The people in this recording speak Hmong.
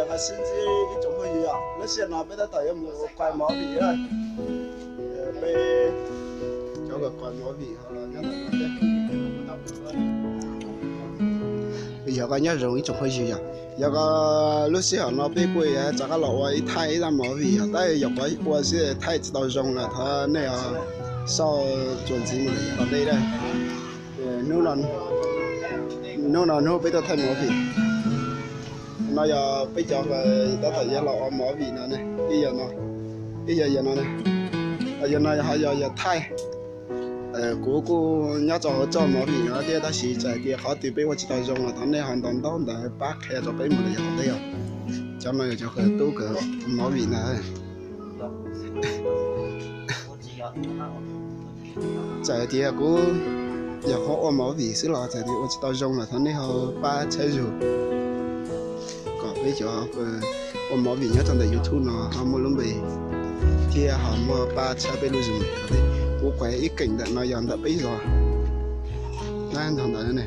Hais ntxiv ib tsoom phooj ywg, lub sij hawm no peb tab tom yuav mus quay movie na. Peb cov quay movie ho los nyob ntawm no thiab. Yog koj nyob zoo ib tsoom phooj ywg yom, yog koj lub sij hawm no peb kuj yuav rov qab los ua ib thaij ib zaj movie yom, tab yog koj ua xwb thaij tsis tau zoo lawm thov nej xauj txuas ntxiv mus lawm yav tom ntej na. Hnub no hnub peb tuaj thaij movie no yog peb cov tab tom yuav los ua movie no ne, ib yam no, ib yam no ne, yog no ho yog yog thaij. Kuv kuj nyob rau hauv txoj movie no thiab tab sis txawm hais tias qhov twg peb ua tsis tau zoo los thov nej ho ntaus ntaub ntawv pab qhia rau peb mus lawm yav tom ntej os. Cov no yog cov tub kawm movie ntag. Txawm hais tias kuv yog qhov ua movie xwb los txawm tias ua tsis tau zoo los thov nej ho pab txhawb zug kom peb cov ua movie nyob rau ntawm YouTube no ho muaj lub npe thiab ho muaj pab txhawb peb lub zog. Kuv quay ib keem ntawm no yog ntawm peb zos na, nrog ntawd ne.